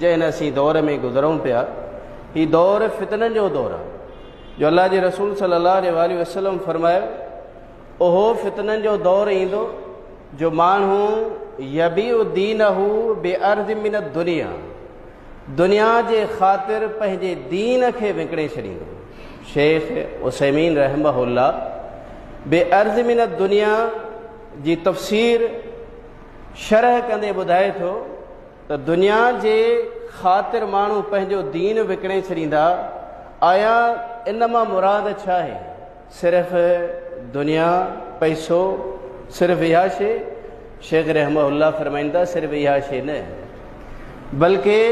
جنهن اسين دور ۾ گذرون پيا، هي دور فتنن جو دور آهي، جو الله جي رسول صلي الله عليه واٰله وسلم فرمايو، اهو فتنن جو دور ايندو جو ماڻهو يبيع دينه بعرض من الدنيا، دنيا جي خاطر پنهنجي دين کي وڪڻي ڇڏيندو. شيخ عثيمين رحمه الله بعرض من الدنيا جي تفسير شرح ڪندي ٻڌائي ٿو ته دنيا جي خاطر ماڻهو پنهنجو دين وڪڻي ڇڏيندا، آيا ان مان مراد ڇا آهي؟ صرف دنيا، پئسو، صرف اها شيء؟ شيخ رحمه الله فرمائن ٿا صرف اها شيء نه، بلڪه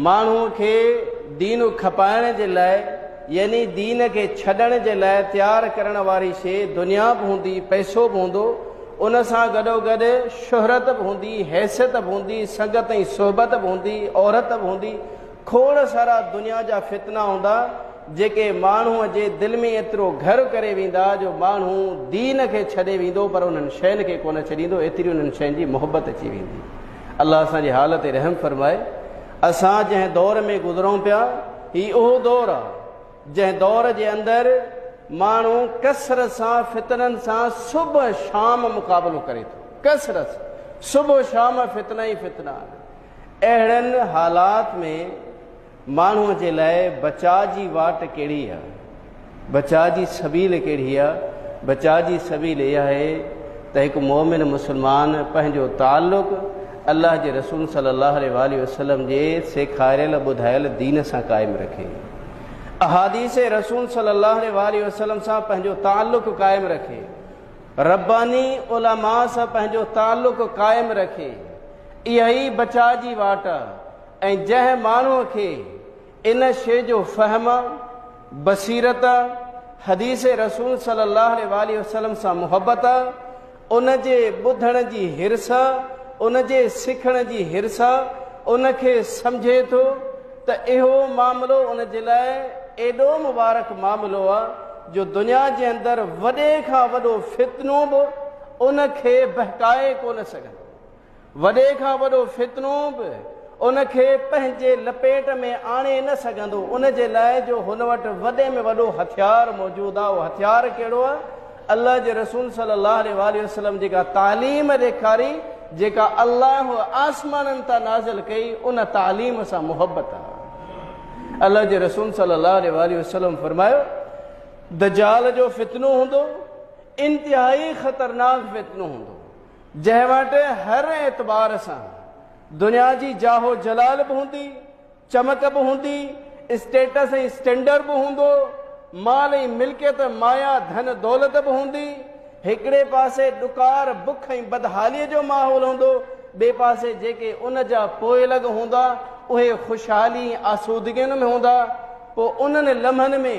ماڻهو کي دين کپائڻ جي لاء يعني دين کي ڇڏڻ جي لاء تيار ڪرڻ واري شيء دنيا به هوندي، پئسو به هوندو، ان سان گڏوگڏ شهرت به هوندي، حيثيت به هوندي، سنگت ۽ صحبت به هوندي، عورت به هوندي، کوڙ سارا دنيا جا فتنا هوندا، جيڪي ماڻهوء جي دل ۾ ايترو گهر ڪري ويندا جو ماڻهو دين کي ڇڏي ويندو پر انهن شين کي ڪونه ڇڏيندو، ايتري انهن شين جي محبت اچي ويندي. الله اسان جي حال تي رحم فرمائي. اسان جنهن دور ۾ گذرون پيا، هي اهو دور آ، جنهن دور جي اندر ماڻهو ڪثرت سان فتنن سان صبح شام مقابلو ڪري ٿو، ڪثرت سان صبح شام فتنا ئي فتنا آهن. اهڙن حالات ۾ ماڻهوء جي لاء بچاء جي واٽ ڪهڙي آهي؟ بچاء جي سبيل ڪهڙي آهي؟ بچاء جي سبيل اها آهي ته هڪ مؤمن مسلمان پنهنجو تعلق الله جي رسول صلي الله عليه واٰله وسلم جي سيکاريل ٻڌايل دين سان قائم رکي. احاديث رسول صلي الله عليه واٰله وسلم سان پنهنجو تعلق قائم رکي. رباني علماء سان پنهنجو تعلق قائم رکي. اها ئي بچاء جي واٽ آهي. ۽ جنهن ماڻهوء کي ان شيء جو فهم، بصيرت، حديث رسول صلي الله عليه واٰله وسلم سان محبت، ان جي ٻڌڻ جي حرص، ان جي سکڻ جي حرص، ان کي سمجهي ٿو ته اهو معاملو ان جي لاء ايڏو مبارڪ معاملو آ جو دنيا جي اندر وڏي کان وڏو فتنو به ان کي بهڪائي ڪونه سگهندو. وڏي کان وڏو فتنو به ان کي پنهنجي لپيٽ ۾ آڻي نه سگهندو، ان جي لاء جو هن وٽ وڏي ۾ وڏو هٿيار موجود آهي، اهو هٿيار ڪهڙو آهي؟ الله جي رسول صلي الله عليه واٰله وسلم جيڪا تعليم ڏيکاري، جيڪا الله آسمانن تان نازل ڪئي، ان تعليم سان محبت آهي. الله جي رسول صلي الله عليه واٰله وسلم فرمايو، دجال جو فتنو هوندو، انتهائي خطرناڪ فتنو هوندو. جنهن وٽ هر اعتبار سان دنيا جي جاه و جلال به هوندي، چمڪ به هوندي، اسٽيٽس ۽ اسٽينڊر به هوندو، مال ۽ ملڪيت، مايا، ڌن دولت به هوندي، هڪڙي پاسي ڏڪار، بک ۽ بدحاليء جو ماحول هوندو، ٻئي پاسي جيڪي ان جا پوئلڳ هوندا، اهي خوشحالي ۽ آسودگين ۾ هوندا، پوء انهن لمحن ۾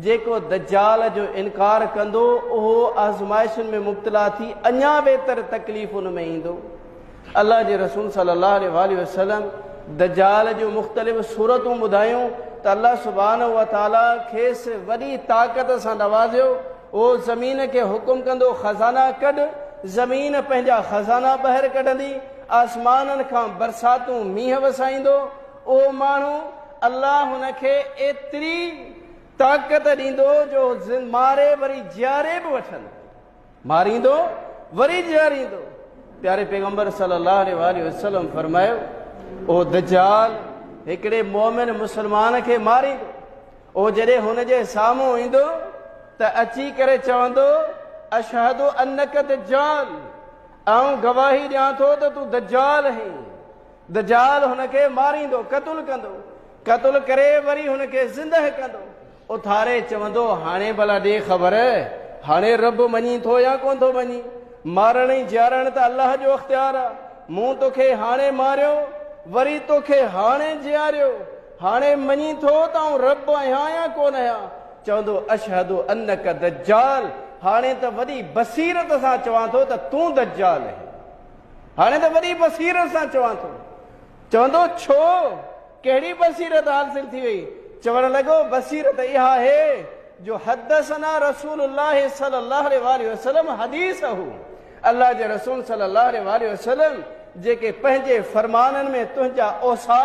جيڪو دجال جو انڪار ڪندو اهو آزمائشن ۾ مبتلا ٿي اڃا ويتر تڪليفن ۾ ايندو. الله جي رسول صلي الله عليه واٰله وسلم دجال جون مختلف صورتون ٻڌايون ته الله سبحانه وتعالي کيس وڏي طاقت سان نوازيو، اهو زمين کي حڪم ڪندو خزانا ڪڍ، زمين پنهنجا خزانا ٻاهر ڪڍندي، آسمانن کان برساتون مينهن وسائيندو، اهو ماڻهو الله هن کي ايتري طاقت ڏيندو جو ماري وري جياري به وٺندو، ماريندو وري جياريندو. پياري پيغمبر صلي الله عليه واٰله وسلم فرمايو، اهو دجال هڪڙي مؤمن مسلمان کي ماريندو، اهو جڏهن هن جي سامهون ايندو ته اچي ڪري چوندو، اشهد انک دجال، آئون گواهي ڏيان ٿو ته تون دجال آهين. دجال هن کي ماريندو، قتل ڪندو، قتل ڪري وري هن کي زندهه ڪندو، اٿاري چوندو، هاڻي ڀلا ڏي خبر، هاڻي رب مڃين ٿو يا ڪونه ٿو مڃين؟ مارڻ ۽ جيارڻ ته الله جو اختيار آ، مون توکي هاڻي ماريو، وري توکي هاڻي جياريو، هاڻي مڃين ٿو ته آئون رب آهيان يا ڪونه آهيان؟ چوندو، اشهد انک دجال، هاڻي ته وڏي بصيرت سان چوان ٿو ته تون دجال آهين. هاڻي ته وڏي بصيرت سان چوان ٿو. چوندو، ڇو؟ ڪهڙي بصيرت حاصل ٿي وئي؟ چوڻ لڳو، بصيرت اها آهي جو حدثنا رسول الله صلي الله عليه واٰله وسلم حديثه، الله جي رسول صلي الله عليه واٰله وسلم جيڪي پنهنجي فرمانن ۾ تنهنجا اوصاف،